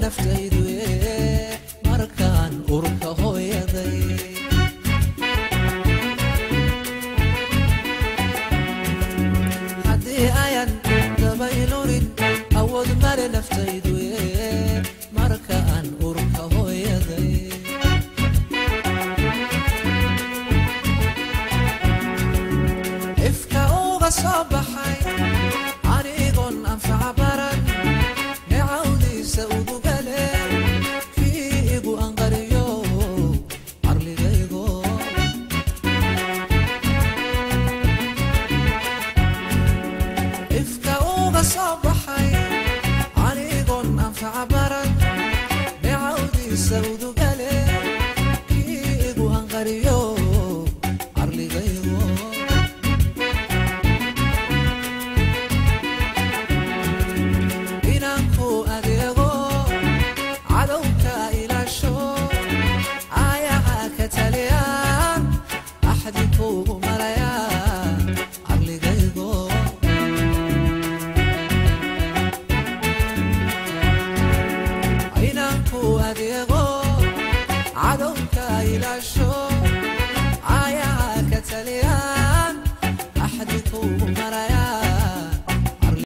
Naftaydu markaan urka hooyaday, haddii ayan dabaylurin, awood male naftaydu markaan urka hooyaday. Ifka uga soo baxay anigoon anfaca baran, necawdiisa udugale kii igu anqariyo carligaygo. Ifka uga soo baxay anigoon anfaca baran, necawdiisa udugale kii igu anqariyo carligaygo. Inaan ku adeego, cadowka ilaasho, aayaha ka taliyaan, axdi kuugu malaya carligaygo. Inaan ku adeego, cadowka ilaasho.